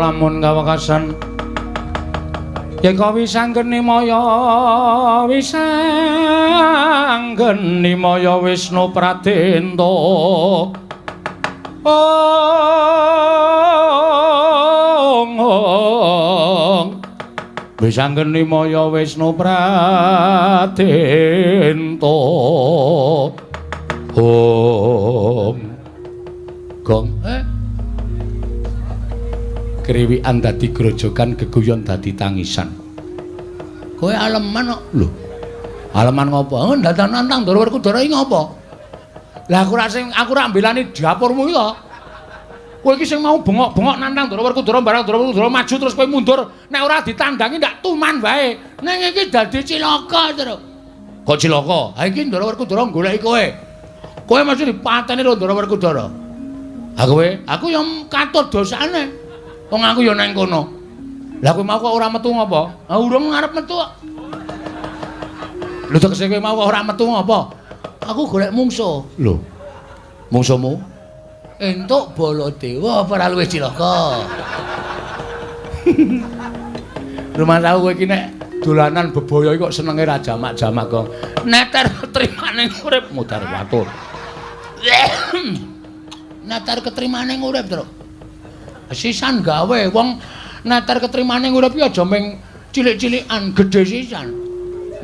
Lamun kawekasan Yeka wisanggeni maya wisanggeni maya Wisnu Pradenta. Ong ong wisanggeni maya Wisnu Pradenta. Om gong kriwikan dadi grojogan, geguyon dadi tangisan. Kowe aleman kok. Lho. Aleman ngopo? Oh, ndandan nantang Ndara Werkudara iki ngopo? Lah aku ra sing aku ra mbelani dapurmu iki to. Kowe iki sing mau bengok-bengok nantang Ndara Werkudara barang Ndara Werkudara maju terus kowe mundur, nek ora ditandangi ndak tuman wae. Ning iki dadi cilaka, Tru. Kok cilaka? Ha iki Ndara Werkudara goleki kowe. Kowe mesti dipateni karo Ndara Werkudara. Ha kowe, aku ya katut dosane. Wong aku ya nang kono. Lah kowe mau kok ora metu ngopo? Ha urung arep metu kok. Lho tegese kowe mau kok ora metu ngopo? Aku golek mungsuh. Lho. Mungsuhmu? Entuk Baladewa apa ora luwih cilaka? Rumah tau kowe iki nek dolanan bebaya iki kok senenge ra jamak-jamak kok. Neter ketrimane urip mudhar watur. Neter ketrimane urip, Truk. Sisan gawe wong neter ketrimane urip iki aja mung cilik-cilikan, gedhe sisan.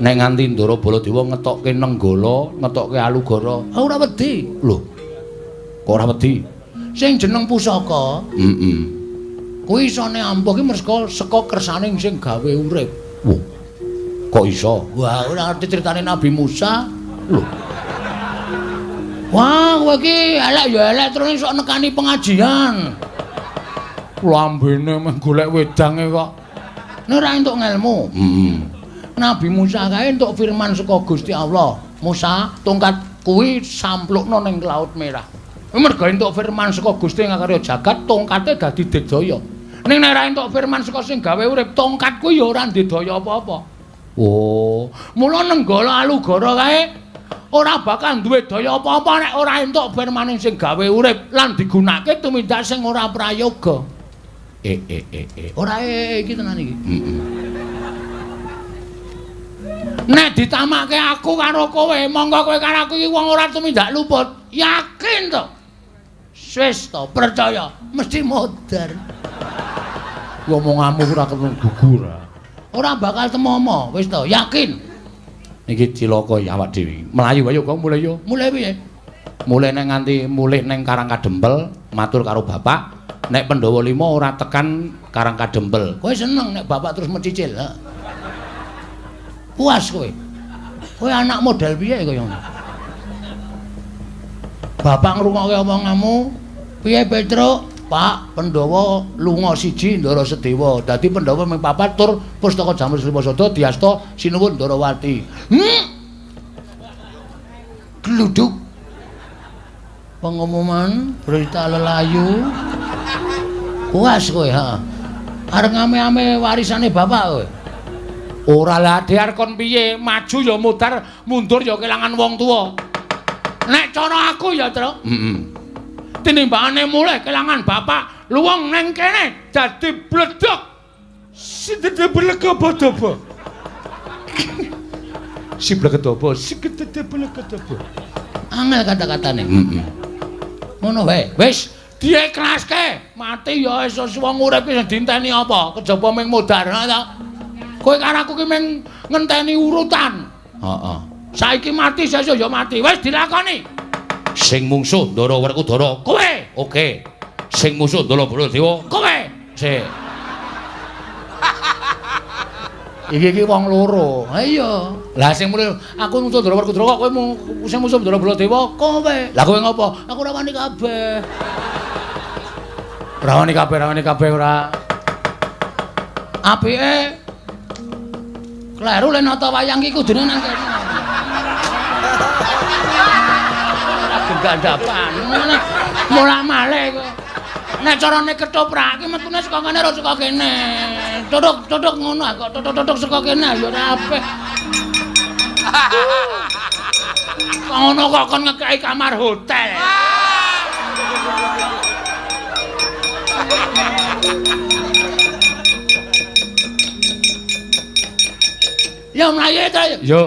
Nek nganti Ndara Baladewa ngetokke Nenggala, ngetokke Alugara, ora wedi. Lho. Kok ora wedi? Sing jeneng pusaka, heeh. Kuwi isone ampuh ki merga saka kersane sing gawe urip. Wah. Kok iso? Wah, ora ngerti critane Nabi Musa. Lho. Wah, kowe iki elek ya elek terus iso nekani pengajian. Lambene meh golek wedange kok. Nek ora entuk ngelmu. Heeh. Nabi Musa kae entuk firman saka Gusti Allah. Musa, tongkat kuwi samplukno ning Laut Merah. Merga entuk firman saka Gusti ngakarya jagat, tongkate dadi digdaya. Ning nek ora entuk firman saka sing gawe urip, tongkat kuwi ya ora ndedaya apa-apa. Oh, mula Nenggala Alugara kae ora bakal duwe daya apa-apa nek ora entuk firmane sing gawe urip lan digunakake tumindak sing ora prayoga. Ora iki tenan iki. Heeh. Nek ditamake aku karo kowe, monggo kowe karo aku iki wong ora tumindak luput. Yakin to? Wis to, percaya, mesti modar. Omonganmu ora ketemu gugur. Ora bakal temomo, wis to, yakin. Iki cilaka ya awak dhewe. Mlayu ayo kok mulih yo. Mulih piye? Mulih nek nganti mulih ning Karang Kadempel, matur karo bapak, nek Pandhawa 5 ora tekan Karang Kadempel. Kowe seneng nek bapak terus mencicil, ha? Puas kowe. Kowe anak model piye kaya ngono? Bapak ngrungokke omonganmu, piye Petruk? Pak, Pandhawa lunga siji Ndara Sedewa. Dadi Pandhawa ming papat tur pustaka Jamur Srimasada diasta sinuwun Ndarawati. Gluduk. Pengumuman berita lelayu. Puas kowe, ha. Arep ngame-ame warisane bapak kowe. Ora lah dhiar kon piye, maju ya mudhar, mundur ya kelangan wong tuwa. Nek cara aku ya, Truk. Heeh. Tinimbangane mulih kelangan bapak, luwung neng kene dadi bledhog. Sidede blegedobo. Si blegedobo, sigedede blegedobo. Angel kata-katane. Heeh. Ngono wae. Wis diikhlaske, mati ya wis wong urip iki dinteni apa? Kejaba ming mudhar ta. Kowe karo aku ki mung ngenteni urutan. Heeh. Saiki mati sesuk ya mati. Wis dilakoni. Sing mungsuh Ndara Werkudara kowe. Oke. Sing musuh Ndara Baladewa kowe. Sik. Iki iki wong loro. Ha iya. Lah sing mulih aku musuh Ndara Werkudara kok kowe sing musuh Ndara Baladewa kowe. Lah kowe ngopo? Aku ora wani kabeh. Ora wani kabeh, ora wani kabeh ora. Apike kleru le nata wayang iki kudune nang kene. Ora gendhandapan. Molah-malih kowe. Nek carane ketoprak iki metune saka kene ora saka kene. Tutuk-tutuk ngono kok tutuk-tutuk saka kene ya ora apik. Kok ngono kok kon ngekeki kamar hotel. Ya mlayu to. Yo.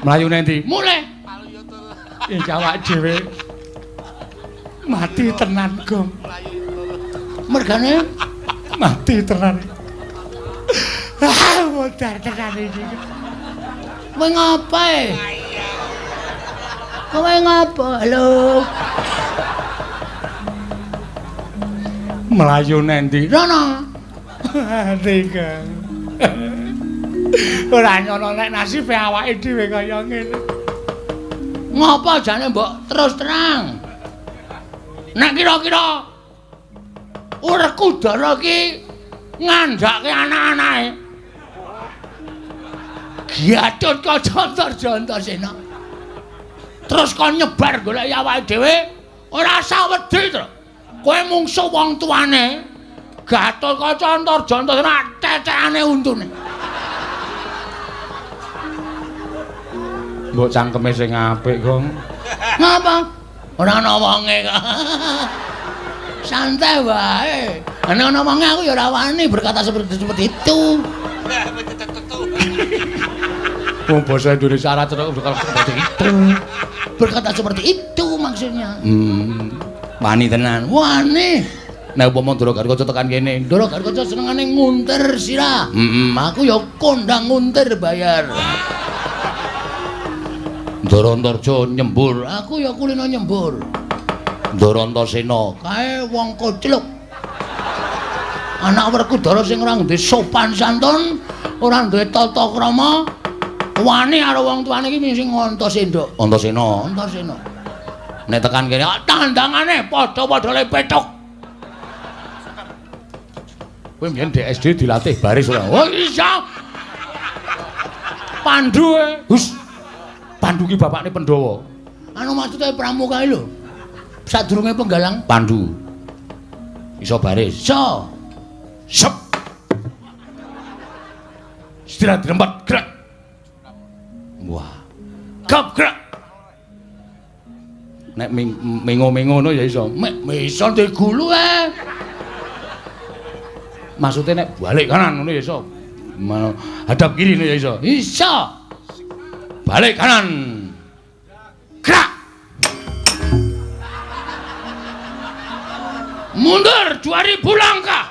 Mlayu nang ndi? Mulih. Iki awak dhewe mati tenan, Gong. Mergane mati tenan. Ah, modar tenan iki. Kowe ngapa? Kowe ngapa? Halo. Mlayu nang ndi? Rono. Ati, Kang. Ora nyono nek nasibe awake dhewe kaya ngene. Ngapa jane mbok terus terang? Nek kira-kira Werkudara iki ngandhake anak-anake. Gatut Kaca Antarja Antasena. Terus kon nyebar goleki awake dhewe ora usah wedi to. Kowe mungsuh wong tuane. Gatut Kaca Antarja Antasena tetekane untune. Mbok cangkeme sing apik, Gong. Ngapa? Ora ana wonge kok. Santai wae. Nek ana wonge aku ya ora wani berkata seperti itu. Wong basa Indonesia ora cetha berkata seperti itu. Berkata seperti itu maksudnya. Wani tenan. Wani. Nek upama Ndara Gatotkaca tekan kene, Ndara Gatotkaca senengane nguntir sirah. Aku ya kondang nguntir bayar. Ndara Antarja nyembur, aku ya kulino nyembur. Ndara Antasena, kae wong kocluk. Anak Werkudara sing ora duwe sopan santun, ora duwe tata krama, wani karo wong tuane iki sing Antasena. Antasena, Antasena. Nek tekan kene, tandangane padha-padha le pethuk. Kowe mbiyen di SD dilatih baris ora? Oh iya. Pandu e. Hus. Pandu ki bapakne Pandhawa. Anu maksude pramuka iki lho. Sadurunge penggalang Pandu. Iso baris. Iso. Sep. Istirahat dirempat gerak. Wah. Gap gerak. Nek mengo-mengo ngono ya iso. Mek iso digulu e. Maksudnya nek balik kanan ngono ya iso. Hadap kiri ngono ya iso. Iso. Balik kanan. Gerak. Mundur 2000 langkah.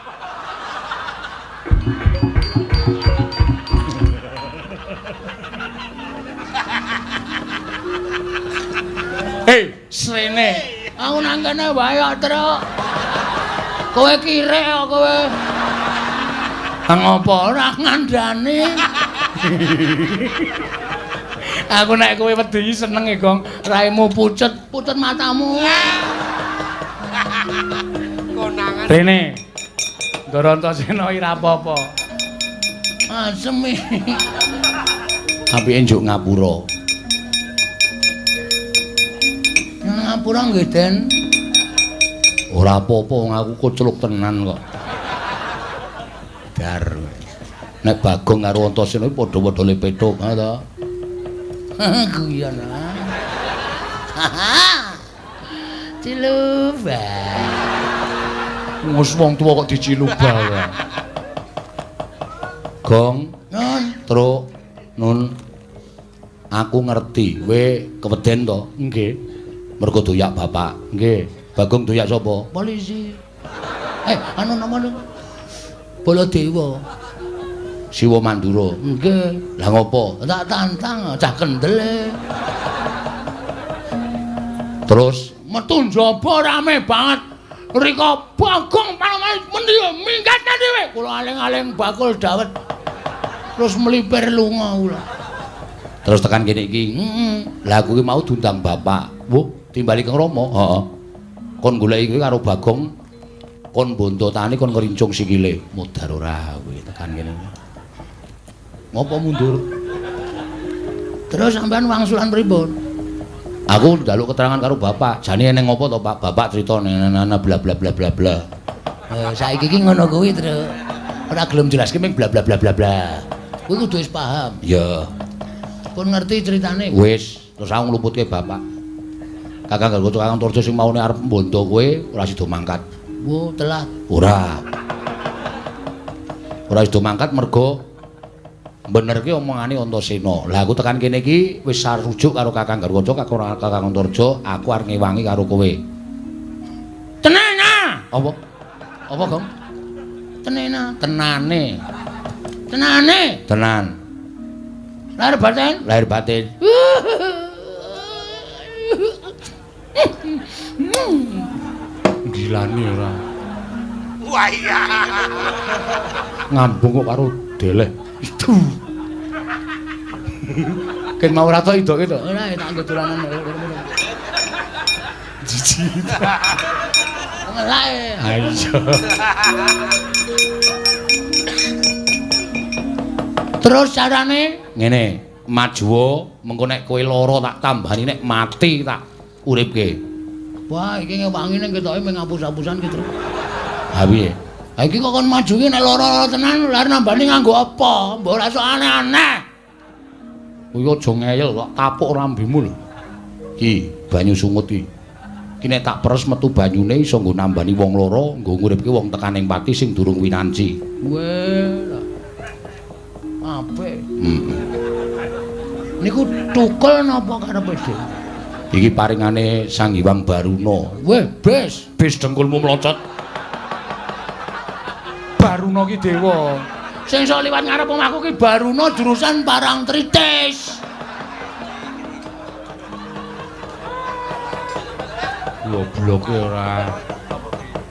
Hei, srene. Aku nang kene wae kok, Truk. Kowe kirek kok kowe. Ngopo ora ngandani? Aku nek kowe wedi seneng e, Gong. Raimu pucet, pucet matamu. Konangan. Rene. Ndara Antasena ora apa-apa. Asem iki. Apike njuk ngapura. Ngapura nggih, Den. Ora apa-apa wong aku kocluk tenan kok. Dar. Nek Bagong karo Antasena padha-padha le pethuk, ha ta? Guyon. Ciluba. Wis wong tuwa kok diciluba wae. Gong, Nun, Truk, Nun. Aku ngerti, kowe keweden to? Nggih. Mergo doyak bapak. Nggih. Bagong doyak sapa? Polisi. Anu nama lu? Baladewa. Siwa Mandura. Nggih. Lah ngopo? Tak tantang cah kendel. Terus metu njaba rame banget. Rika Bagong panoman mendi minggat dhewe. Kula aling-aling bakul dawet. Terus mlipir lunga kula. Terus tekan kene iki. Heeh. Lah aku ki mau diundang bapak. Wuh, timbali Kang Rama. Heeh. Kon goleki kuwi karo Bagong kon bontotane kon ngrincung sikile. Modar ora kowe tekan kene. Ngopo mundur? Terus sampean wangsulan pripun? Aku njaluk keterangan karo bapak. Jane eneng ngopo to, Pak? Bapak crita nana bla bla bla bla bla. Saiki iki ngono kuwi, Truk. Ora gelem jelaske ming bla bla bla bla bla. Kuwi kudu wis paham. Iya. Pun ngerti ceritane. Wis, terus aku ngluputke bapak. Kakang Garwa Kakang Torjo sing maune arep mbondo kowe ora sida mangkat. Wo, telat. Ora. Ora sida mangkat mergo Bener ki omongane Antasena. Lah aku tekan kene iki wis sarujuk karo Kakang Garwaca, Kakang Antarja, aku arep ngewangi karo kowe. Tenana. Apa? Apa, Gong? Tenena, tenane. Tenane, tenan. Lahir batin, lahir batin. Gilani ora. Wah iya. Ngambung kok karo deleh. Itu. Ken mau ora tok idoke to. Ora tak nggo dolanan. Jijik. Ngelake. Ayo. Terus carane ngene, majuwa mengko nek kowe lara tak tambani, nek mati tak uripke. Wah, iki ngewangi ning ketoke mung ngapus-apusan ki, Tru. Ha piye? Ha iki kok kon maju ki nek lara-lara tenan, lha nambani nganggo apa? Mbok ora sok aneh-aneh. Kuwi aja ngeyel kok tapuk rambimu lho. Ki banyu sungut ki. Ki nek tak peres metu banyune iso nggo nambani wong lara, nggo nguripke wong tekan ing pati sing durung winanci. Weh. Apik. Heeh. Niku tukul napa karepe dhewe? Iki paringane Sang Hyang Baruna. Weh, bes, bes dengkulmu mlocot. Baruna ki dewa. Sing iso liwat ngarep omahku ki Baruna jurusan Parangtritis. Gobloke ora.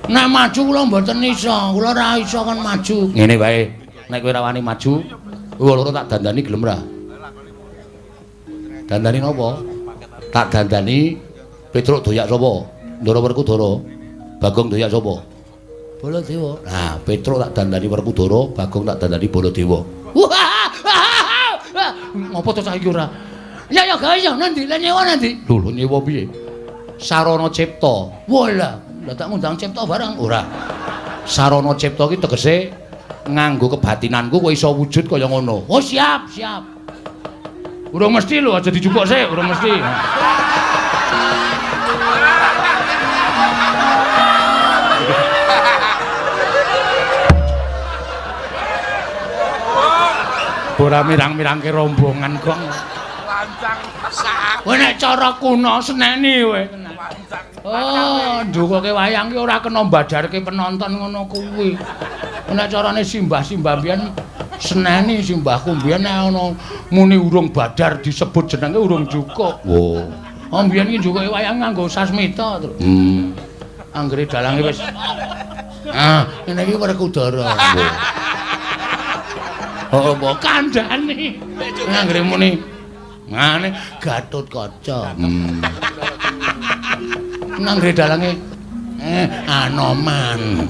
Nek maju kula mboten iso, kula ora iso kon maju. Ngene wae, nek kowe ora wani maju, kowe loro tak dandani gelem ra? Dandani napa? Tak dandani Petruk doyak sapa? Ndara Werkudara. Bagong doyak sapa? Baladewa. Nah, Petruk tak dandani Werkudara, Bagong tak dandani Baladewa. Ngopo to cah iki ora? Ya ya gawe ya nanti, lah nyewa nanti. Lho, lho nyewa piye? Sarana Cipta. Walah, lah tak ngundang Cipta barang ora. Sarana Cipta ki tegese nganggo kebatinanku kowe iso wujud kaya ngono. Oh, siap, siap. Urung mesti lho, aja dijupuk sik, urung mesti. Ora mirang-mirangke rombongan kok. Lancang sak. Kowe nek cara kuno seneni kowe. Oh, ndukoke wayang ki ora kena mbadarke penonton ngono kuwi. Nek carane simbah-simbah mbiyen seneni simbahku mbiyen nek ana muni urung badar disebut jenenge urung cukup. Oh. Oh mbiyen ki njukuke wayang nganggo sasmita, Tru. Anggere dalange wis. Ah, ngene iki Werkudara. Oh, mbok kandhane. Anggere muni ngene Gatotkaca. Anggere dalange Anoman.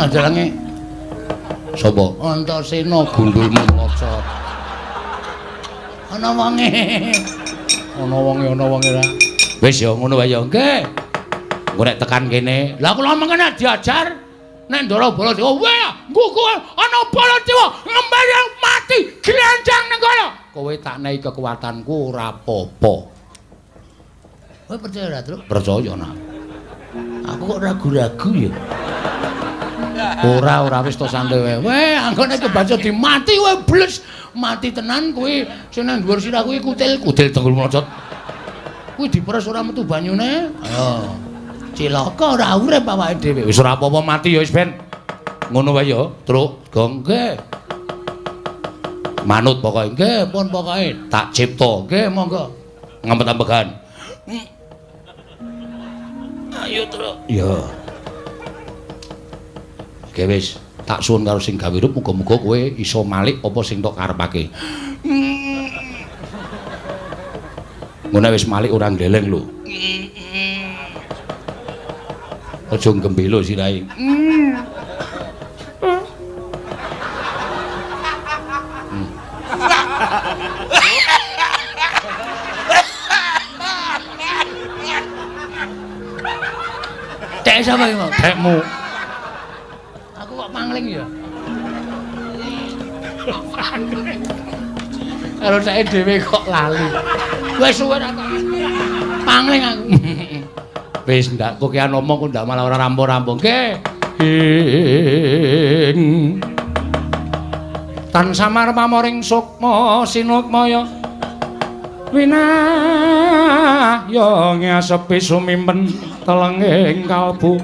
Dalange sapa? Antasena gundulmu mlocot. Ana wonge. Ana wonge, ana wonge ra. Wis ya ngono wae ya. Nggih. Engko nek tekan kene, lah kula mengene diajar nek Ndara Baladewa, weh, nggugu ana Baladewa ngembar mati glenjang ning kono. Kowe tak nehi kekuatanku ora apa-apa. Kowe percaya ora, Truk? Percaya nak. Aku kok ragu-ragu ya. Ora, ora wis to santai wae. Weh, anggone kebaca dimati kowe bles, mati tenan kuwi sing nang dhuwur sirah kuwi kutil, kutil dengkul mlocot. Kuwi diperes ora metu banyune. Ayo. Cilaka ora urip awake dhewe. Wis ora apa-apa mati ya wis ben. Ngono wae ya, Truk. Gong nggih. Manut pokoke. Nggih, pun pokoke tak cipta. Nggih, monggo. Ngempet-ambegan. Ayo, Truk. Ya. Oke wis, tak suwun karo sing gawe rup muga-muga kowe iso malik apa sing tok karepake. Ngono wis malik ora ngleleng lho. Aja gembelo sirahe. Tek sapa iki, Mas? Tekmu. Aku kok pangling ya. Karo teke dhewe kok lali. Wis suwe ra pangling aku. Wis ndak kokean omong kok ndak malah ora rampung-rampung. Nggih. Ing Tan samar pamoring sukma sinukmaya winahya ngasepi sumimpen telenging kalbu.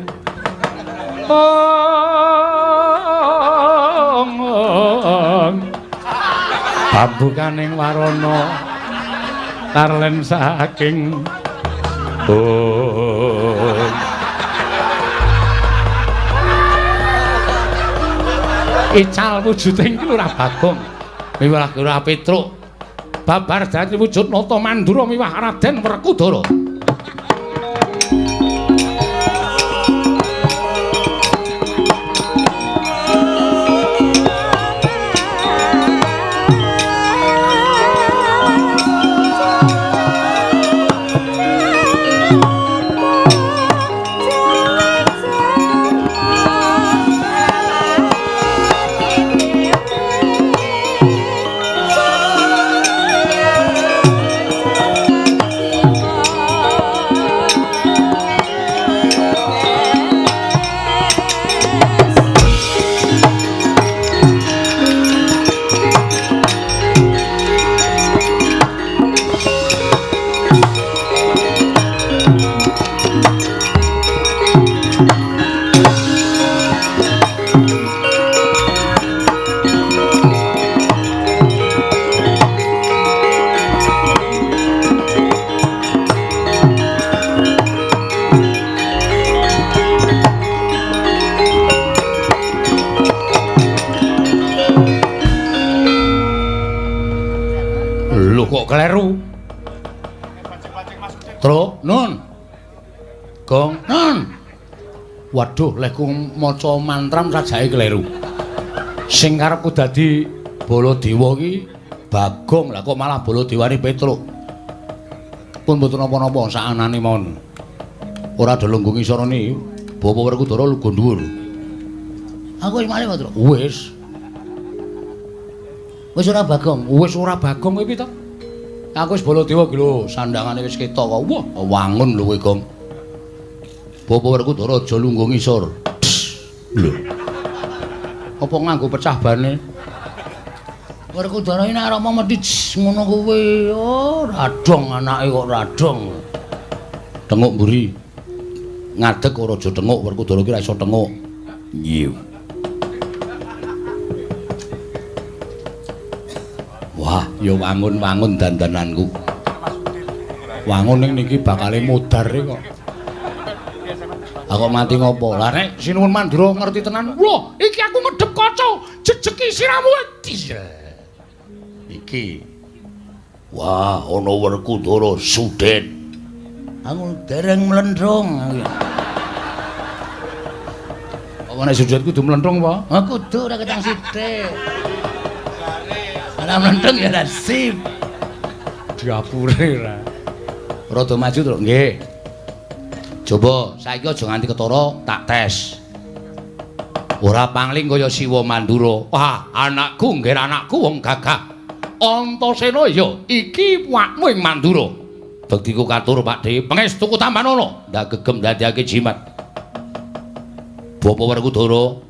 Pambukaning warana tarlen saking ical wujuding Lurah Bagong miwah Lurah Petruk babar dadi wujud Nata Mandura miwah Raden Werkudara. Kleru. Tru, nun. Gong, nun. Waduh, lehku maca mantram sajake kleru. Sing karepku dadi Baladewa iki Bagong, lah kok malah Baladewane Petruk. Pun mboten napa-napa saanane mawon. Ora do lungguh ngisorone, Bapak Werkudara lungguh dhuwur. Aku wis malih, Truk. Wis. Wis ora Bagong, wis ora Bagong kowe piye to? Aku wis Baladewa iki lho, sandangane wis ketok kok. Wah, wangun lho kowe, Gong. Bapak Werkudara aja lungguh ngisor. Lho. Apa nganggo pecah bane? Werkudara iki nek arep mesti ngono kuwi. Oh, radong anake kok radong. Tenguk mburi. Ngadeg ora aja tenguk, Werkudara iki ora iso tenguk. Nggih. Wah, ya wangun-wangun dandananku. Wangun ning niki bakale modar kok. Aku mati ngopo? Lah nek Sinuwun Mandura ngerti tenan. Wah, iki aku ngedep kaca, jejeki siramu. Iki. Wah, ana Werkudara Sudet. Aku dereng mlendrung. Apa nek Sudet kudu mlendrung apa? Ha kudu ora ketang sithik. Ora mlendrung ya nasib. Diapure ra. Rada maju terus nggih. Coba saiki aja nganti ketara tak tes. Ora pangling kaya Siwa Mandura. Wah, anakku nggih anakku wong gagah. Antasena ya iki wakmu ing Mandura. Bektiku katur Pakdhe, pangestuku tampanana. Ndak gegem ndadekake jimat. Bapak Werkudara.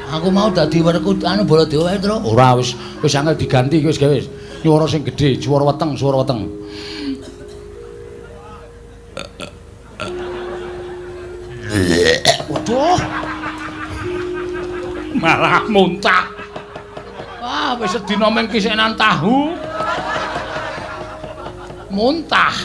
Aku mau dadi Werkudara anu Baladewa wae, Tru. Ora wis wis angel diganti wis gawe wis. Nyuwara sing gedhe, swara weteng, swara weteng. Waduh. Malah muntah. Wah, wis sedina mung kisenan tahu. Muntah.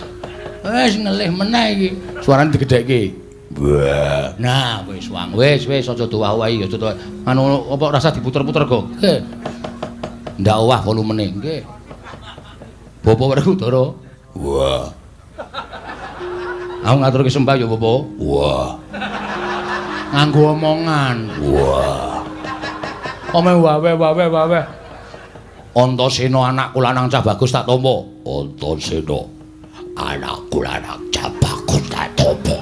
Wis ngelih meneh iki. Suarane digedhekke. Wah. Nah, wis wang. Wis wis aja dowah-owahi, aja dowah. Anu apa rasa diputer-puter kok. Nggih. Ndak owah volumene, nggih. Bapak Werkudara. Wah. Aku ngaturke sembah ya, Bapak. Wah. Nganggo omongan. Wah. Ome wawe wawe wawe. Antasena anakku lanang cah bagus tak tampa. Antasena anakku lanang cah bagus tak tampa.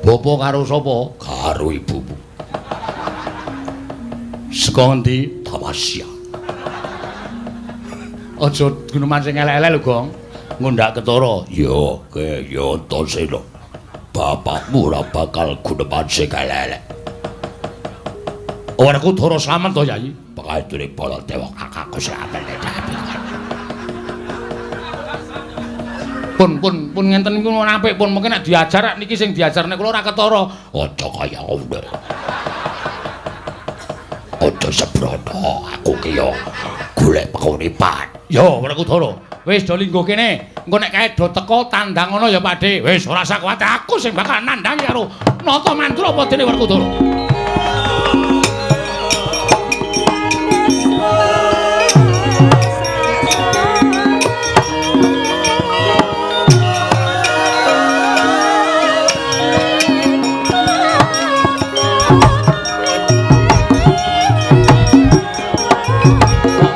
Bapak karo sapa? Karo ibumu. Saka ngendi? Tamasya. Aja guneman sing elek-elek lho, Gong. Ngundak ketara. Ya, ke ya Antasena. Bapakmu ora bakal guneman sing elek. Werkudara slamet to, Yayi? Pangandure Baladewa kakangku slamet. Pun pun pun ngenten niku apik pun mungkin nek diajar niki sing diajar nek kula ora ketara. Aja kaya ngono. Aja sembrono, aku ki yo golek penguripan. Yo Werkudara, wis do lingguh kene. Engko nek kae do teko tandang ngono ya Pakde. Wis ora usah kuwatir, aku sing bakal nandhangi karo Nata Mandura apa dene Werkudara.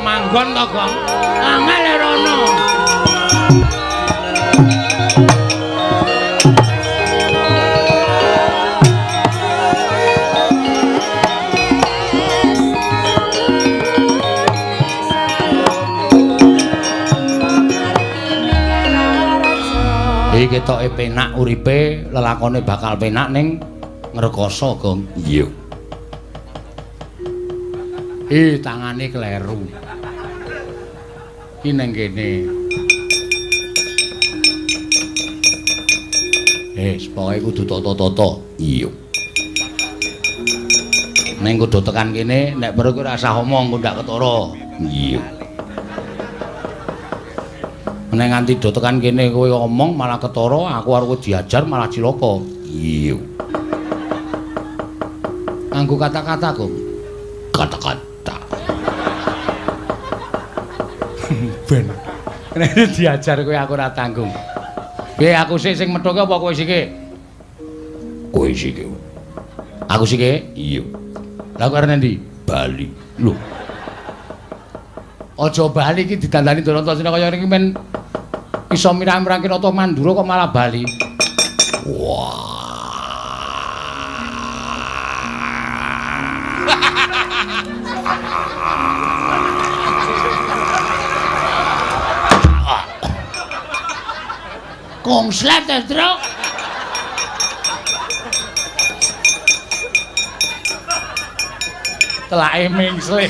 Manggon to, Gong? Angel rono. Iki ketoke penak uripe, lelakone bakal penak ning ngrekoso, Gong. Iya. Ih, tangane kleru. Iki nang kene. Pokoke kudu tata-tata. Iya. Ning kudu tekan kene, nek perlu kowe ora usah omong, kok ndak ketara. Iya. Nek nganti do tekan kene kowe omong malah ketara, aku arep diajar malah cilaka. Iya. Nganggo kata-kata, Gong. Kata-kata. Ben. Nek diajar kowe aku ora tanggung. Piye aku sik sing methuke apa kowe sike? Kowe sike. Aku sike? Iya. Lah kowe arep endi? Bali. Lho. Aja bali iki didandani Antasena kaya ngene iki men iso mirang-mirangke Nata Mandura kok malah bali. Wah. Konslet, Truk. Telake mingsle.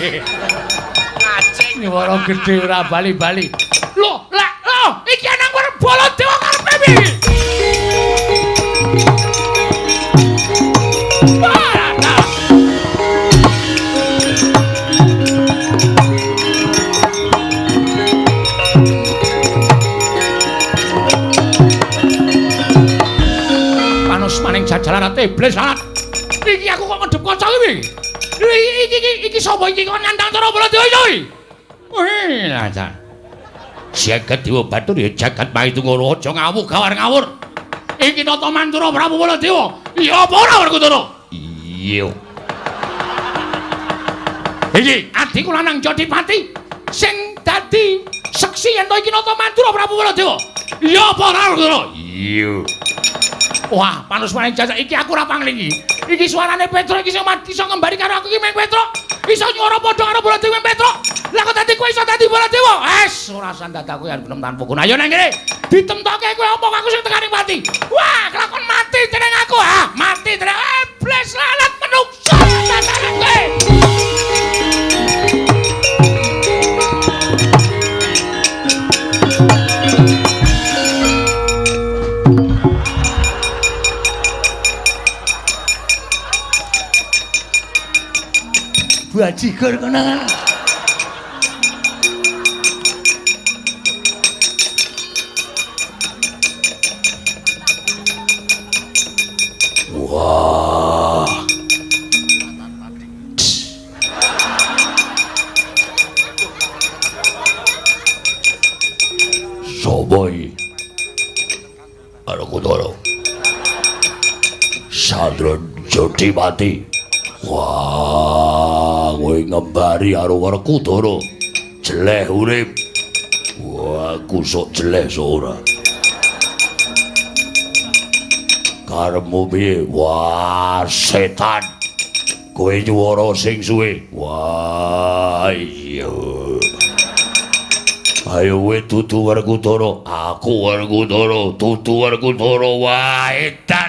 Ngaceng nyuwara gedhe ora bali-bali. Lho, lak, lho, iki anang Baladewa karepe piye? Panus maning jajaran iblis alat. Iki aku kok ngedep kaca iki. Iki sapa iki kok nantang cara Baladewa iki? Wih, lancar. Jagat Dewa Batur ya jagat Mahitunggara aja ngawuh gawar ngawur. Iki Nata Mandura Prabu Baladewa. Iya apa ora Werkudara? Iya. Iki adhiku lanang Jodipati sing dadi seksi yen to iki Nata Mandura Prabu Baladewa. Iya apa ora Werkudara? Iya. Wah, panus maning jajak iki aku ora panglingi. Iki suarane Petruk iki sing iso ngembari karo aku iki meng Petruk. Iso nyuwara padha karo Baladewa meng Petruk. Lah kok dadi kowe iso dadi Baladewa? Es, ora usah dadak kowe arep gelem tanpa guna. Ayo nang kene. Ditemtoke kowe omong aku sing tekaning pati. Wah, kelakon mati jeneng aku. Ah, mati jeneng iblis lalat menungso dadakan kowe. Bajigur kono. Wah. Sopo iki? Werkudara. Sandra Jodipati. Wah, kowe ngembari karo Werkudara. Jeleh urip. Wah, aku sok jeleh sok ora. Karepmu piye? Wah, setan. Kowe nyuwara sing suwe. Wah, iya. Ayo kowe dudu Werkudara, aku Werkudara, dudu Werkudara. Wah, edan.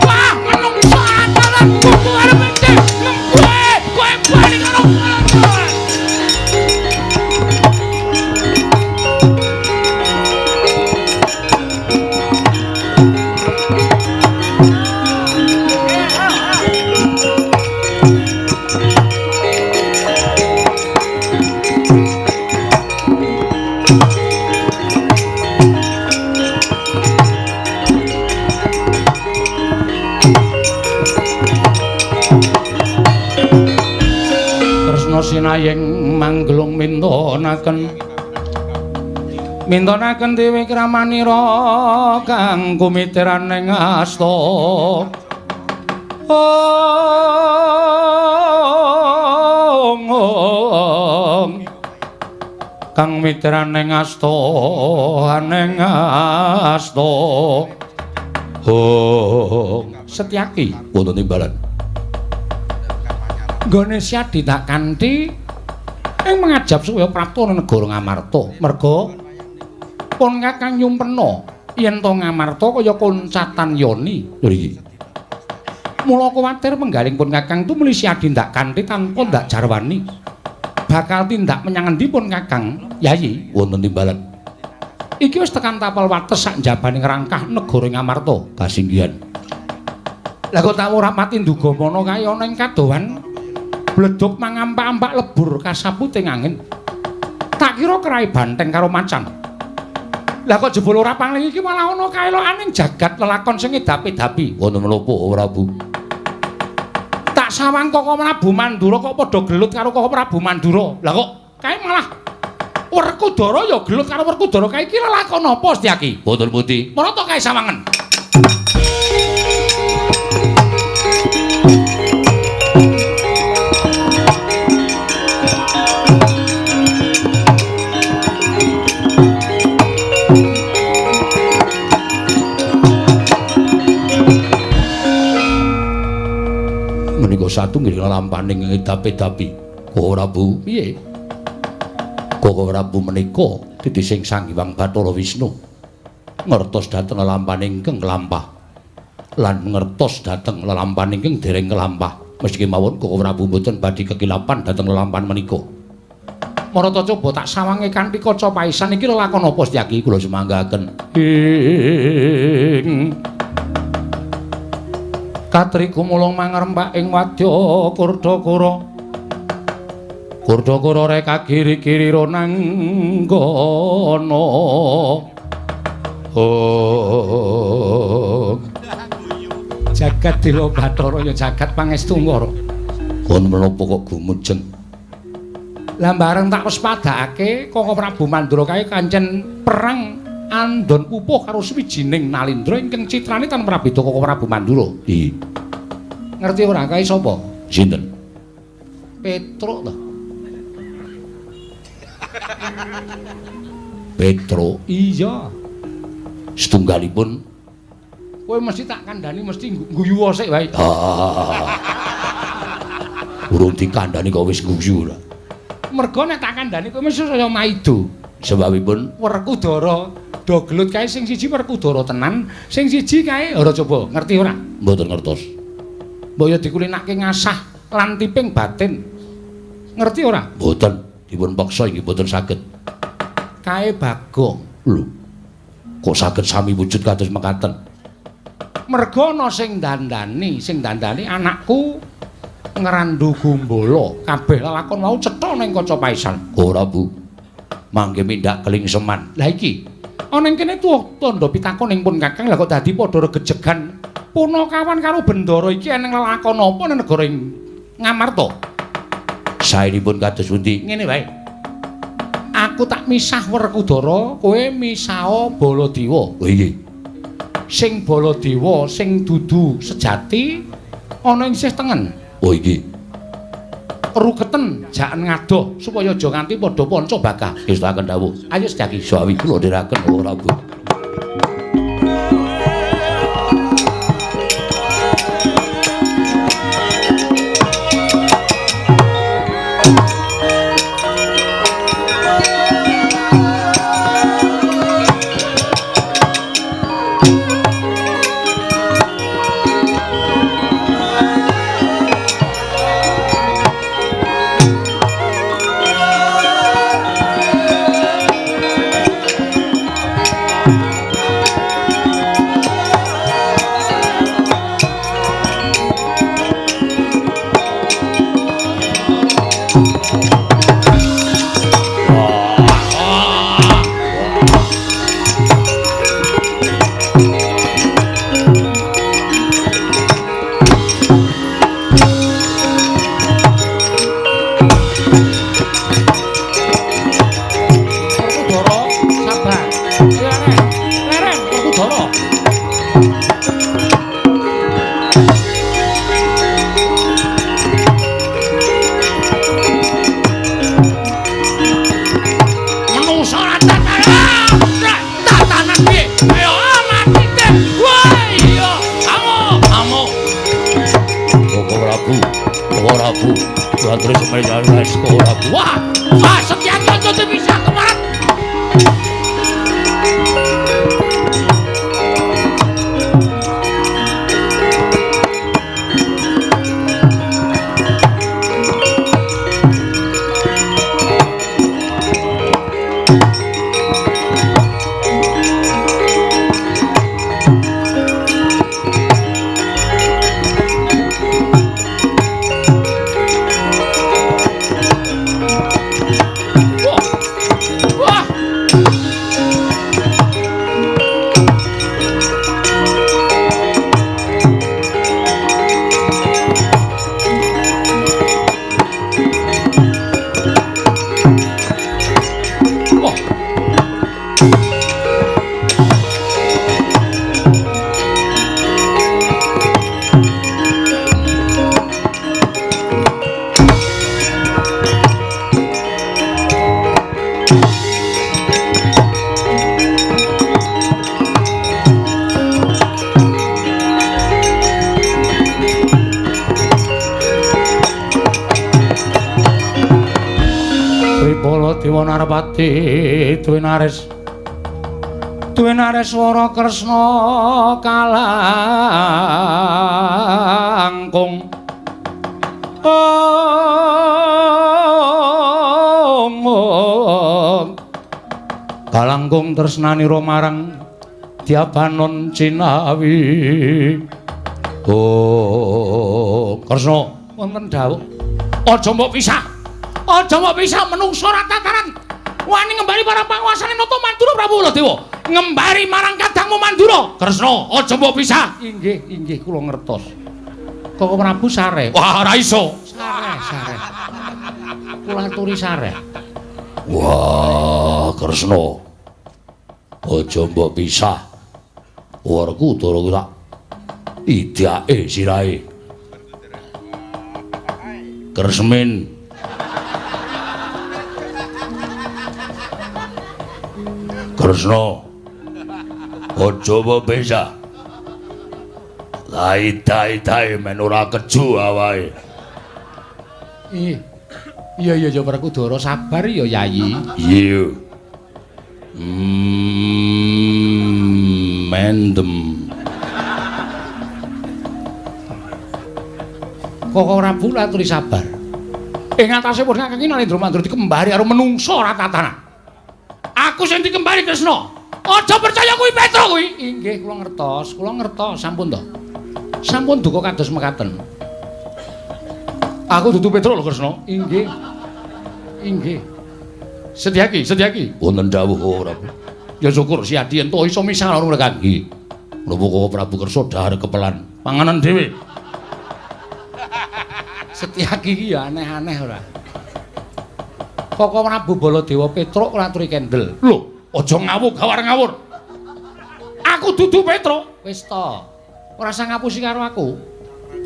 Wah, menungso antaran kuku arep mesti kowe, kowe bali karo Sinayeng manggelung mintonaken mintonaken dewi kramanira kang kumitiran ing asta. Ong kang mitiran ing asta ning asta. Ong Setyaki wonten timbalan nggone Syadi tak kanthi ing mangajab supaya prapta negara Ngamarta. Merga pun Kakang nyumpena yen to Ngamarta kaya koncatan yoni. Lho iki. Mula kuwatir penggaling pun Kakang tumuli Syadi ndak kanthi tanpa ndak jarwani. Bakal tindak menyang endi pun Kakang? Yayi wonten timbalan. Iki wis tekan tapel wates sak njabaning rangkah negara Ngamarta. Kasinggihan. Lah kok tak ora pati nduga mono kae ana ing kadohan bledug mangampak-ampak lebur kasaputing angin. Tak kira kerai banteng karo macan. Lah kok jebul ora pangling iki malah ana kaelokaning jagat lelakon sing edapi-dapi. Wonten menapa Prabu? Tak sawang Koko Prabu Mandura kok padha gelut karo Koko Prabu Mandura. Lah kok kae malah Werkudara ya gelut karo Werkudara kae iki lelakon apa Setyaki? Wonten pundi? Marata kae sawangen. Menika satunggiling lelampaning edapi-dapi. Koko Prabu, piye? Koko Prabu menika titising Sang Hyang Bathara Wisnu ngertos dhateng lelampaning ingkang kelampah lan ngertos dhateng lelampahan ingkang dereng kelampah. Meski mawon Koko Prabu mboten badhe kekilapan dhateng lelampahan menika. Marata coba tak sawange kanthi kaca paisan iki lelakon apa Setyaki? Kula sumanggaken. Ing katri gumulung mangrempak ing wadya Kurdakura. Kurdakura reka kiri-kiri ronanggana. Oh. Jagat Dila Bathara ya jagat pangestu ngara. Kon menapa kok gumujeng? Lah bareng tak wespadakake Koko Prabu Mandura kae kancen perang andon pupuh karo suwijining Nalindra ingkang citrane tan prabeda Koko Prabu Mandura. Iya. Ngerti ora kae sapa? Sinten? Petruk to. Petruk? Iya. Setunggalipun kowe mesti tak kandhani mesti guyu sik wae. Urung dikandhani kok wis guyu ora. Mergo nek tak kandhani kowe mesti saya maido. Sebabipun Werkudara do gelut kae sing siji Werkudara tenan, sing siji kae ora coba ngerti ora? Mboten ngertos. Mbok ya dikulinake ngasah lan tiping batin. Ngerti ora? Mboten, dipun peksa inggih mboten saged. Kae Bagong. Lho. Kok saged sami wujud kados mekaten? Mergo ana sing dandani anakku Ngrandu Gumbala. Kabeh lelakon mau cetha ning kaca paisan. Ora, Bu. Mangke mindak kelingseman. Lah iki ana ing kene tuwa tandha pitakon ing pun Kakang, lah kok dadi padha regejegan punakawan karo Bendara iki eneng lelakon apa nang negara Ngamarta? Saenipun kados pundi? Ngene wae. Aku tak misah Werkudara, kowe misah Baladewa. Oh iya. Sing Baladewa sing dudu sejati ana ing sisih tengen. Oh iki. Ruketen jaken ngadoh supaya aja nganti padha panca bakah. Ngestakaken dawuh. Ayo Setyaki sawi kula dherekaken Prabu. Wah, wah, Setyaki aja dipisah kemarin. Narpati Dwinares Dwinareswara Kresna kalangkung om kalangkung tresnanira marang Dyabanon Cinawi. Oh Kresna wonten dawuh aja mbok pisah, aja mbok pisah menungsa ora tataran wani ngembari para panguasane Nata Mandura Prabu Baladewa, ngembari marang kadangmu Mandura. Kresna aja mbok pisah. Inggih, inggih kula ngertos. Koko Prabu sare. Wah, ora iso. Sare, sare. Kula aturi sare. Wah, Kresna aja mbok pisah. Werkudara ku tak idake sirahe. Kresmin Kresna aja mbok pisah. Lai-tai-tai men ora keju awake. Iya iya ya Werkudara sabar ya Yayi. Iya. Mendem. Koko Prabu aturi sabar. Ing atase pun kakang Narendra Mandura dikembari karo menungsa ora tatanan. Aku sing dikembari Kresna. Aja percaya kuwi Petro kuwi. Inggih kula ngertos, kula ngertos sampun to. Sampun duka kados mekaten. Aku dudu Petro lho Kresna. Inggih. Inggih. Setyaki, Setyaki. Wonten dawuh Prabu. Ya syukur si Adi ento iso misah karo mereka. Nggih. Menapa kok Prabu Kersa dahar kepelan panganan dhewe. Setyaki iki ya aneh-aneh ora. Koko Prabu Baladewa Petruk ora aturi kendel. Lho, aja ngawur gawar ngawur. Aku dudu Petruk. Wis to. Ora usah ngapusi karo aku.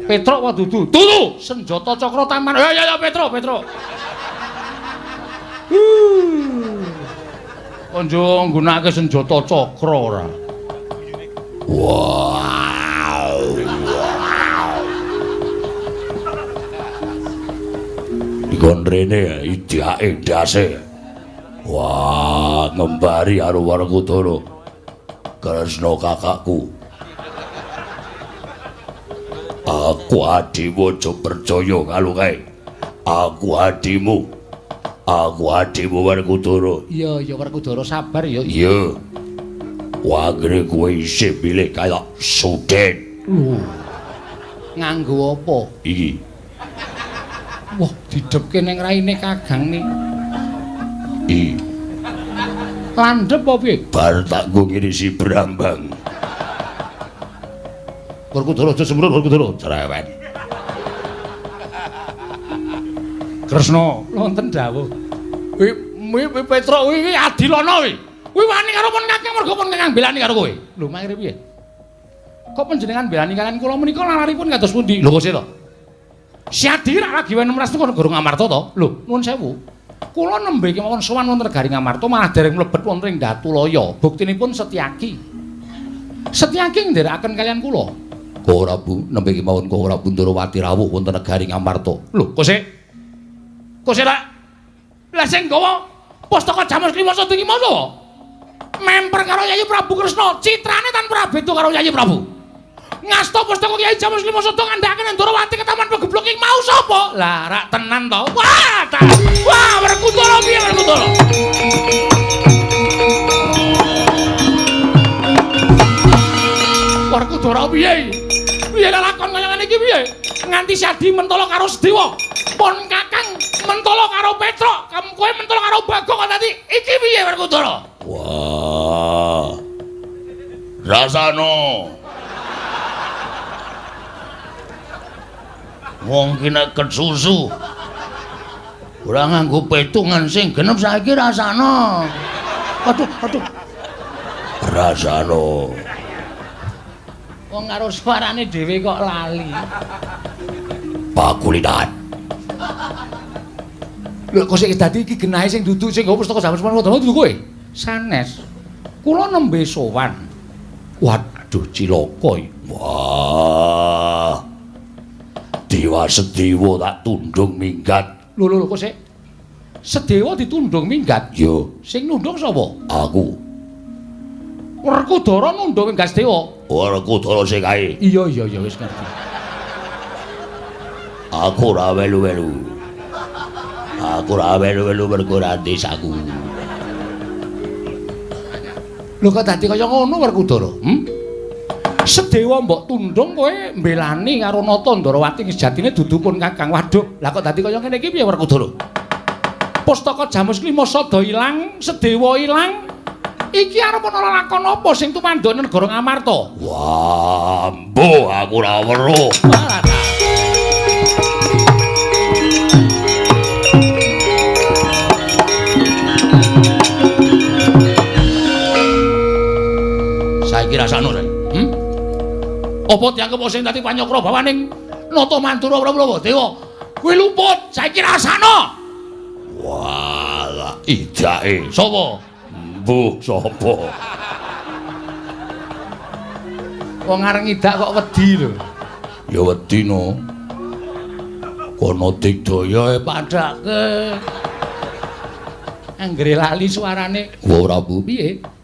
Petruk apa dudu? Dudu. Senjata cakra taman. Ya ya ya Petruk, Petruk. Konjo nggunakake senjata cakra ora. Wow. Dikon rene idake ndase. Wah, ngembari karo Werkudara. Kresna kakakku. Aku adimu aja percaya karo kae. Aku adimu. Aku adimu Werkudara. Iya, iya Werkudara sabar ya. Iya. Wagre kowe isih milih kaya Suden. Lho. Nganggo apa? Iki. Wah, didhepke ning raine Kakang ni. Iki. Landhep apa piye? Bar tak nggo ngirisi brambang. Werkudara aja semrut Werkudara cerewet. Kresna wonten dawuh. Kuwi kuwi Petruk kuwi adilana kuwi. Kuwi wani karo pun Kakang mergo pun Kakang belani karo kowe. Lho mangre piye? Kok panjenengan belani kalian kula menika lalaripun kados pundi? Lho kok sih to? Si Adi rak lagi 16 kok negara Ngamarta to? Lho nuwun sewu. Kula nembe kemawon sowan wonten negari Ngamarta malah dereng mlebet wonten ing Datulaya. Buktinipun Setyaki. Setyaki nderekaken kalian kula. Kok Prabu nembe kemawon kok Prabu Ndorowati rawuh wonten negari Ngamarta. Lho kok sik? Kok sik lah? Lah sing nggawa pustaka Jamus Klimoso iki mau memper karo Yayi Prabu Kresna, citrane tanpa beda karo Yayi Prabu. Ngasta pustaka Kyai Jamus Klimoso ngandhakaken Ndorowati ketaman pegeblok ing mau sapa? Lah rak tenan to. Wah, ta. Wah, Werkudara piye Werkudara? Werkudara piye? Piye lakon kaya ngene iki piye? Nganti Sadi mentolo karo Sedewa. Pon Kakang mentolo karo Petruk, kowe mentolo karo Bagong kok dadi iki piye Werkudara? Wah. Rasano. Wong ki nek kesusu ora nganggo petungan sing genep saiki rasano. Aduh, aduh. Rasano. Wong karo suarane dhewe kok lali. Pakulitan. Lho kok sik dadi iki genahe sing dudu sing nggawa pustaka Jamus Manwa dudu kowe? Sanes. Kula nembe sowan. Waduh cilaka iki. Wah. Dewa Sedewa tak tundung minggat. Lho lho kok sik. Sedewa ditundung minggat? Yo. Sing nundung sapa? Aku. Werkudara nundung minggat Sedewa. Werkudara sing kae. Iya iya iya wis ngerti. Aku ora welu-welu. Aku ora welu-welu mergo ora desaku. Lho kok dadi kaya ngono Werkudara? Hm? Sedewa mbok tundung kowe mbelani karo Nata Ndorowati sejatine dudu pun Kakang. Waduh, lah kok dadi kaya ngene iki piye Werkudara? Pustaka Jamus Klimoso ilang, Sedewa ilang. Iki arep ana lakon apa sing tumanduk negara Ngamarta? Wah, mbuh aku ora weruh. Saiki rasane rek. Apa dianggep sing dadi panyokra bawaning Nata Mandura Prabu Dewa? Kuwi luput, saiki rasana. Walah, idake sapa? Mbuh sapa? Wong areng ngidak kok wedi lho. Ya wedi no. Kono digdaya padhake. Anggere lali suarane. Wa Prabu piye?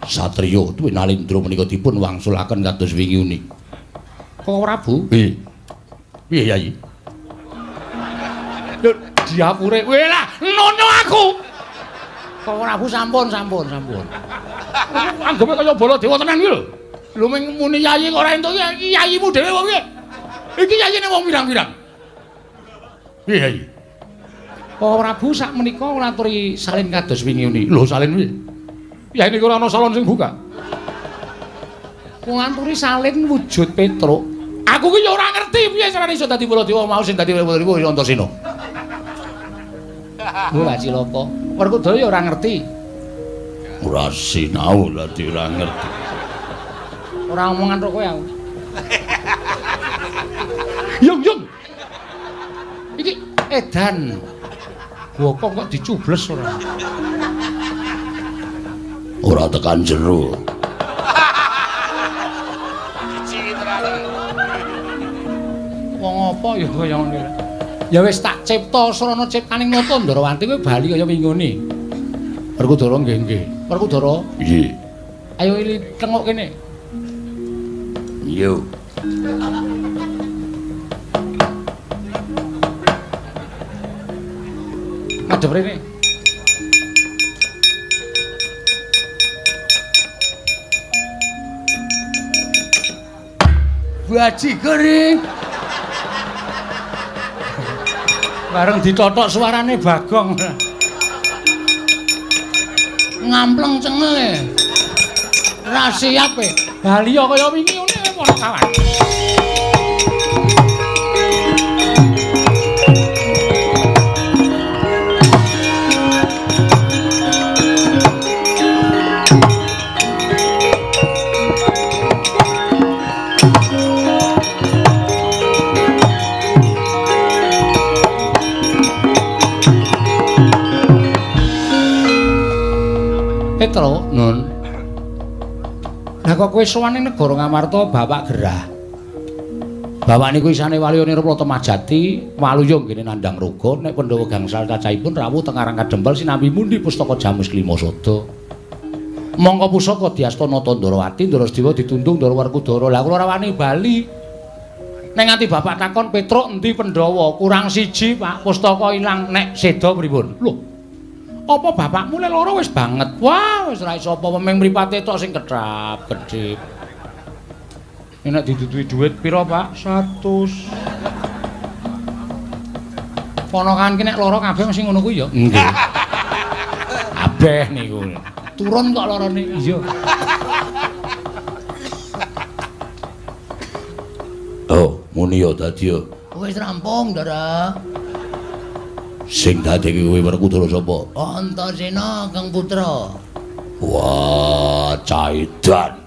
Satriya Dwi Nalindra menika dipun wangsulaken kados wingi uni. Kok Prabu? Piye? Piye Yayi? Lho diapure kowe lah nono aku. Kok Prabu sampun sampun sampun. Anggepe kaya Baladewa tenan iki lho. Lho mung muni Yayi kok ora entuk iki yayimu dhewe apa piye? Iki yayine wong pirang-pirang. Piye Yayi? Kok Prabu sak menika nglaturi salin kados wingi uni. Lho salin piye? Ya ini ora ana salon sing buka. Nganturi salin wujud Petruk. Aku ki ya ora ngerti piye carane iso dadi Baladewa mau sing dadi Baladewa ya Antasena. Lho cilaka. Werkudara ya ora ngerti. Ora sinau dadi ora ngerti. Ora omongan ro kowe aku. Yung yung. Iki edan. Gokong kok dicubles ora. Ora tekan jero. Wong apa ya kaya ngene. Ya wis tak cipta srana ciptaning nata Ndarawanti kowe bali kaya wingone. Werkudara nggih nggih. Werkudara? Nggih. Ayo ili tengok kene. Yo. Madhep rene. Bajigur iki. Bareng ditotok suarane Bagong. Ngampleng cengele. Ra siap e. Bali kaya wingi ngene para kawan. Petro, Nun. Lah kok kowe sowan ning negara Ngamarta bapak gerah. Bapak niku isane Waluya Nirpala Temajati, Waluya nggene nandhang roga, nek Pandhawa gangsal cacahipun rawuh teng Karang Kadempel sinambi mundi pustaka Jamus Klima Sada. Mongko pusaka diasta Nata Ndarawati, Ndarasdewa ditundung Ndara Werkudara. Lah kula ora wani bali. Nek nganti bapak takon Petruk endi Pandhawa, kurang siji Pak, pustaka ilang nek seda pripun? Lho. Apa bapakmu le lara wis banget? Wah, wis ora iso apa meng mripate tok sing kedhap kedhip. Nek diduduhi dhuwit pira, Pak? 100. Ponakan ki nek lara kabeh mesti ngono kuwi ya. Nggih. Kabeh niku. Turun kok larane. Iya. Oh, muni ya dadi ya. Wis rampung, Ndara. Sing dadi kowe Werkudara sapa? Antasena Kang Putra. Wah, caidan.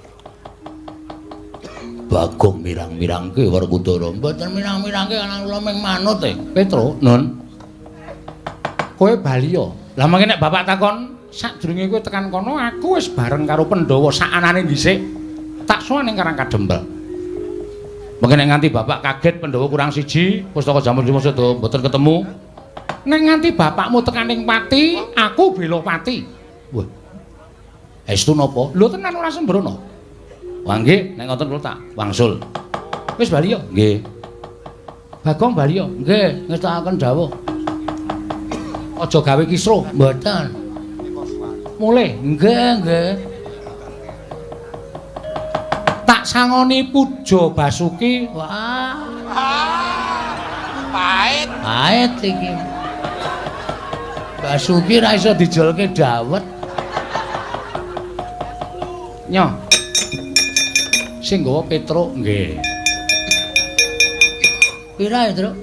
Bagong mirang-mirangke Werkudara. Mboten mirang-mirangke ana kula mung manut e. Petro, Nun. Kowe bali ya. Lah mangke nek bapak takon sadurunge kowe tekan kono aku wis bareng karo Pandhawa sakanane dhisik. Tak sowan ning Karang Kadempel. Mangke nek nganti bapak kaget Pandhawa kurang siji, pustaka Jamus Lima Sada mboten ketemu. Nek nganti bapakmu tekan ning pati, aku bela pati. Wah. Estu napa? Lho tenan ora sembrono. Wah nggih, nek ngoten kula tak wangsul. Wis bali yo? Nggih. Bagong bali yo? Nggih, ngestakaken dawuh. Aja gawe kisruh, mboten. Mulih, nggih, nggih. Tak sangoni puja Basuki. Wah. Pahit. Pahit iki. Basuki ra iso dijolke dawet. Nyo. Sing nggawa Petruk nggih. Pira ya, Truk?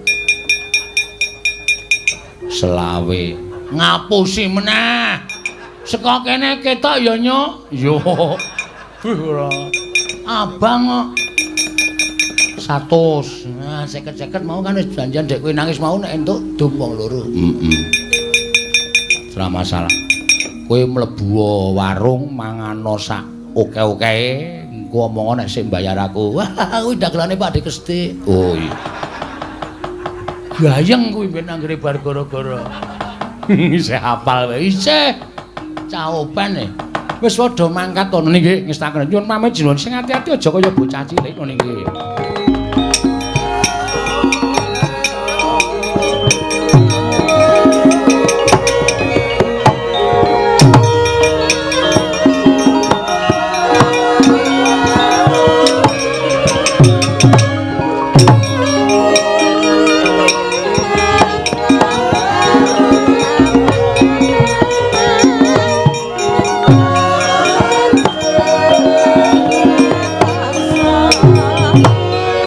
Selawe. Ngapusi meneh. Saka kene ketok ya, Nyo. Yo. Wih ora. Abang kok 100. Nah, 50-50 mau kan wis janjian dek kowe nangis mau nek entuk dum wong loro. Heeh. Ora masalah. Kowe mlebu warung mangano sak oke-oke, engko omong nek sing mbayar aku. Wah, kuwi dagelane Pak Dekestik. Oh iya. Gayeng kuwi ben anggere bar gara-gara. Isih hafal wae. Isih caopen e. Wis padha mangkat to nggih ngestaken. Nyuwun pamit jenengan sing ati-ati aja kaya bocah cilik ngono nggih. Oh.